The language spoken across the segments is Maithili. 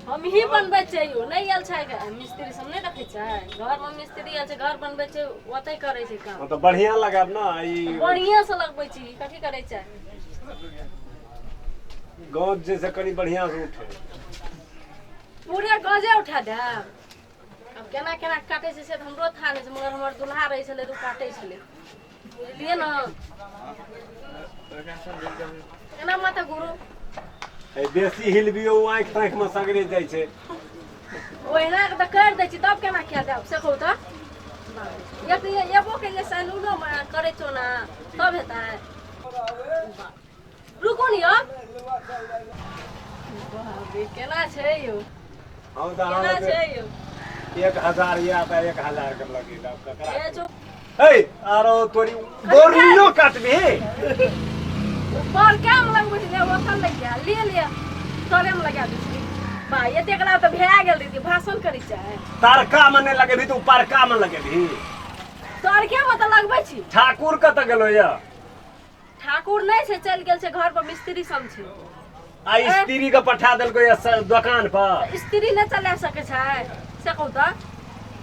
हम ही बनबै छियै यौ, नहि आयल छै मिस्त्री सब, नहि देखै छै घरमे मिस्त्री आयल छै, घर बनबै छै, ओतै करै छै काम। हाँ तऽ बढ़िया लगाब ना ई। बढ़िया से लगबै छी, कथी करै छै? गाँव जे से कनि बढ़िया से उठे। पूरे गजे उठा देब। आब केना केना काटै छै से तऽ हमरो था नहि छै, मगर हमर दुल्हा रहै छलै तऽ ओ काटै छलै, बुझलियै ने? केना माता गुरु ए बेसी हिलबियो, ओ आँखि ताँखि मे सगरे जाइ छै। ओहिना के तऽ करि दै छी, तब केना किया देब से कहू तऽ। एक एबो के जे सैलूनो मे करै छौ ने, तब हेतै। रुकू ने यौ, बाप रे, केना छै यौ? हम तऽ केना अहाँ छै यौ? 1000 या तऽ 1000 के लगे आब ककरा। ए चुप। हे आरो तोरी बोरनियो काटबी। ऊपर काम लगबै छै, ओतऽ लग गया लिए लिए तोरे में लगा दै छी। बा एतेक ला तऽ भए गेल रही, भाषण करै छै। तरका में नहि लगेबही तऽ उपरका में लगेबही। तड़के में तऽ लगबै छी। ठाकुर कतऽ गेलो या? ठाकुर नहि छै, चलि गेल छै घर पर, मिस्त्री सब छै। आ स्त्री के पठा देलको या दोकान पर? स्त्री नहि चला सकै छै से कहू तऽ।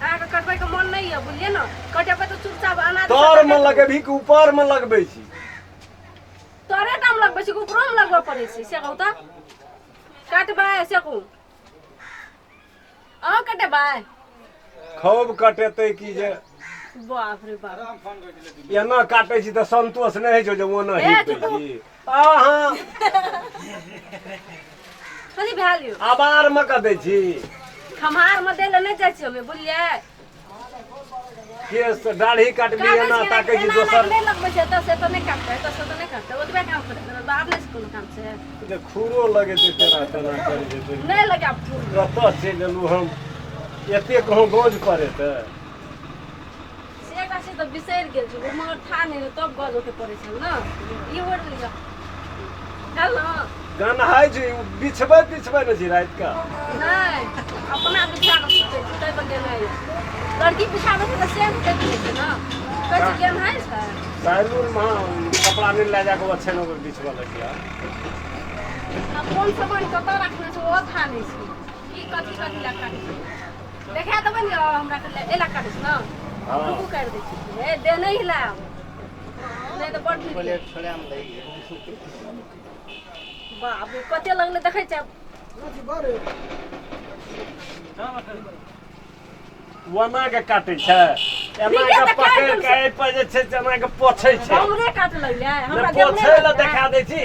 अहाँके कटबै के मन नहि यऽ, बुझलियै ने? कटेबै तऽ चुपचाप अनाज तर में लगेबही कि ऊपर में लगबै छी? तोरे टाम लगबै छी कि उपरो मे लगबऽ पड़ै छै से कहू तऽ? कटबै से कहू, अहाँ कटेबै? खूब कटेतै की जे। बाप रे बाप। एना काटै छी तऽ संतोष नहि होइ छौ जे ओना ए, हिलबै चुप। छी अहाँ। कथी भेल यौ? आबार मे कऽ दै छी। खम्हार मे दै लए नहि जाइ छी हमे, बुझलियै? केस दाढ़ी काटबी काटै एना छियै, ताकै छी। एना दोसर नहि लगबै छै, एतऽ से एतऽ नहि काटतै, एतऽ से एतऽ नहि काटतै, ओतबे काम करतै, आब नहि छै कोनो काम छै। जे खुरो लगेतै तेना तेना करै छै तोरी। नहि लगायब फूल। कतऽ चलि एलहुँ हम? एते कहूँ गौज पड़े तऽ से एकटा चीज तऽ बिसरि गेल छी, ओ मगर था नहि रहै, तब गज ओते पड़ै छल ने। ई ओढ़ि लिअ, चल ने। गन्हाइ छै, ओ बिछबै तिछबै ने छी राति कऽ? नहि, अपना बिछा कऽ सुतै छी, ताहि पर गेनाइ यऽ। लड़की बिछाबै छै तऽ से नहि कहै छै ने, कहै छै गेनाइ छै। सैलून मे कपड़ा नहि लए जाकऽ ओछैन पर बिछबऽ लगिया। आ कोन सामान कतऽ राखने छै ओहो था नहि छै। की कथी कथी लए काटै छै देखा देबै ने हमरा के, एहि लए काटै छै ने। हाँ। रुकू, काटि दै छी। हे देह नहि हिलायब, नहि तऽ बड़ भीड़। बाप रे, कते लगलै देखै छै। ओना के काटै छै, एना नीके के तऽ काटि पकड़ि देलकै। के एहि पर जे छै से एना के पोछै छै। हमरे काट लगलै, हमरा नहि देह नहि पोछै लए लगलै। देखा दै छी,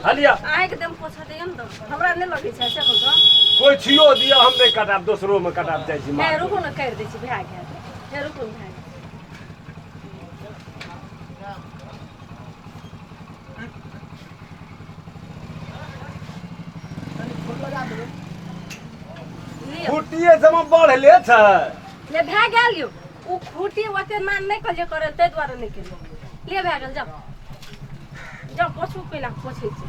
हलिया। अहाँके देह पोछा दैयौ ने तऽ हमरा नहि लगै छै से कहू तऽ। पोछियो दिअ, हम नहि काटब, दोसरो मे काटब, जाइ छी हे मार। रुकू ने, करि दै छी, भए गेल। हे रुकू ने, भए गेल। लिअ। खुट्टिए सबमे बढ़ले छै। ले भए गेल यौ। ओ खूटी ओते मान नहि कहलियै करै, ताहि दुआरे नहि केलियै। ले भए गेल, जाउ जाउ, पोछू। कैला पोछै छी?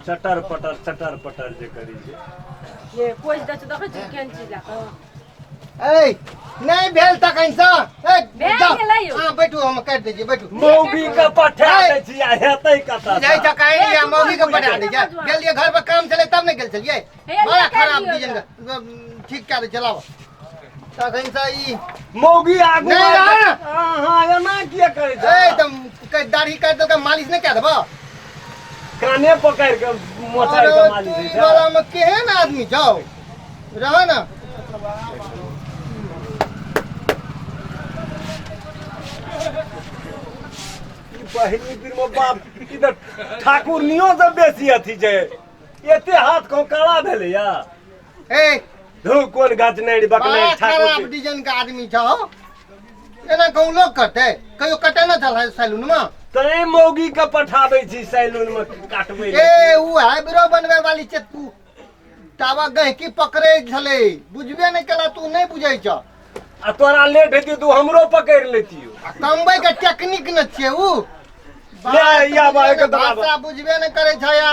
चटर पटर चटर पटर जे करी छै। ये पोछि दै छै, देखै छी केहन चीज लए कऽ। ए नहि भेल तखन सँ ए भेल जाउ। गेलै यौ। हाँ बैठू, हम काटि दै छियै, बैठू। मौगी के पठा दै छी आ हेतै कतऽ? बुझाइ छ काहे ए, या मौगी के चुप पठा दै छै। चुप। गेलियै घर पर काम छलै तब ने गेल छलियै। हे, बड़ा काटि खराब दियौ। डिजाइन के, ठीक कए दै चलाब तखन सँ ई। मौगी आगू नहि, आबि नहि। कऽ- अहाँ एना किया करै ए छै? तऽ दाढ़ी काटि देलकै, मालिश नहि कए देबऽ? काने पकड़ि के मोचाड़ि के अरे मालिश तू होइ ई छै। वाला में केहन आदमी जाओ रह ना। ई बहिनी दिन में बाप, ई तऽ ठाकुरनियो से बेसी अथी छै। एते हाथ कहूँ काला भेलै या? ए धू, कोन गाछ नहि बकने। बड़ा ठाकुर खराब डिजाइन के आदमी छौ। एना कहूँ लोग करतै? कहियो कटेने छल सैलून में? तैं मौगी के पठाबै छी सैलून में काटबै लए। ए उ आइब्रो बनबै वाली छै। तू तावा गहकी पकड़ै छलै, बुझबे नहि केला। तू नहि बुझै छ। आ तोरा लेट हेती तू हमरो पकड़ि लेतियो। आ कमबै के टेक्निक न छियै उ। ले, या बा, एकर दबाबा। भाषा बुझबे नहि करै छ या।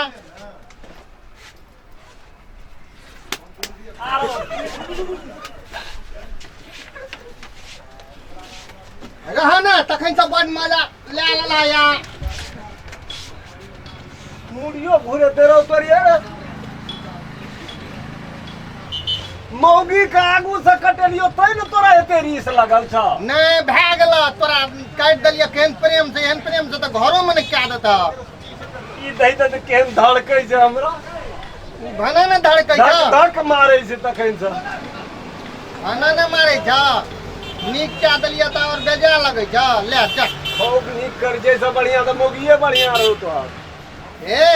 रह ने तखन से बड मजा ले लेला या। मुड़ियो घुरे तेरो तोरी रे। मौगी के आगू से कटेलियो तै ने तोरा एते रीस लगल छ। नहि भए गेल, तोरा काटि देलियै केहन प्रेम से, एहन प्रेम से तऽ घरो में नहि कए देतऽ। ई दही तऽ केहन धड़कै छै हमरा। भने ने धड़कै धक छ। धक मारै छै तखन से। भने ने मारै छ, नीक कए देलियै तऽ आओर बेजा लगै छ। ले जा। खूब नीक कर जे से बढ़िया तऽ मौगिए बढ़िया रहौ तोहर। ए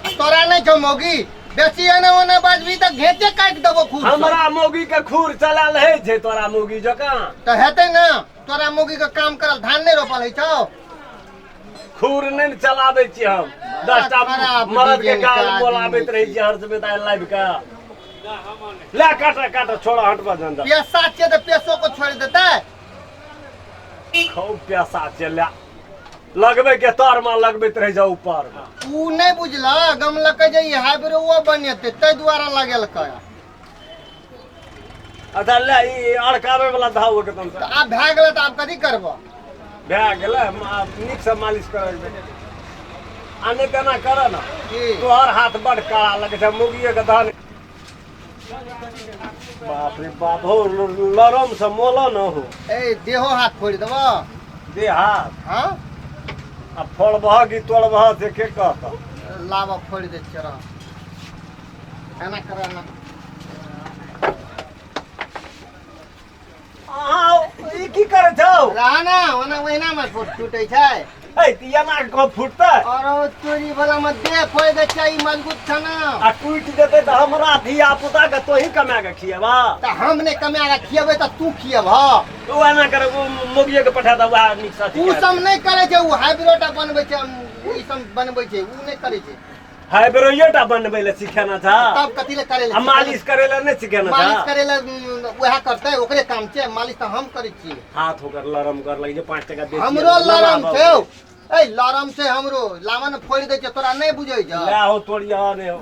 आ तोरा नहि छौ मौगी? बेसी एने ओने बाजबी तऽ घेंचे काटि देबो खूब। हमरा मौगी के खुर चलाल है छै तोरा मौगी जकाँ? तऽ हेतै ने, तोरा मौगी के काम करल धान नहि रोपल होइ छौ? खुर नहि ने चलाबै छी हम। 10 टा खराब मरद के डिजाइन के गाल आदमी बोलाबैत रहै छी। छी हर समय दालि लाबि कऽ। ले काटा काटा, छोड़ा, हटबा झंझट। पेशा छियै तऽ पेशो को छोड़ि देतै? खूब पैसा छै, ले लगबै के तर में लगबैत रहि जाउ ऊपर मे। उ नहि बुझल गमलकै जे ई हाइब्रो बनेतै, ताहि दुआरे लगेलकै। अच्छा ले, ई अड़काबै वाला धाव के तन। तऽ आब भए गेलै तऽ आब कथी करबह? भए गेलै, आब नीक से मालिश करै आ नहि तेना कर ने। की? तोहर हाथ बड काला लगै छै मुगिए के धान। बाप रे बाप, हो लरम से मोल न हो। ए देहो हाथ फोड़ि देबह। दे हाथ। हाँ। आ फोड़बह कि तोड़बह से के कहत? लाबऽ, फोड़ि दै छियै, रह, एना कर, एना। अहाँ ई की करै छौ? रह ने, ओना ओहिना मे टूटै छै। ए तऽ एना कऽ फुटतै? और ओ चोरी वाला मे देह फोड़ि दै छै, ई मजबूत छै ने। आ टूटि जेतै तऽ हमरा धिया पुता के तोही कमा के खियेबा? तऽ हम नहि कमा कऽ खियेबै तऽ तू खियेबह? ओ एना कर, मोगिए के पठा दे, वएह नीक से। उ सब नहि करै छै, उ हाइब्रिड बनबै छै, ई सब बनबै छै, उ नहि करै छै। हाइब्रोइए टा बनबै लए सिखेना छा? तब कथी लए करै आ लए? मालिश करै लए नहि सिखेना मालिश छा? करै लए वएह करतै, ओकरे काम छै। मालिश तऽ हम करै छियै। हाथ ओकर लरम कर लगे जे 5 टका बेची। हमरो लरम छै हौ। ए लरम छै हमरो, लावन फोड़ि दै छै, तोरा नहि बुझै छौ। ले हो, तोड़िया नहि हो।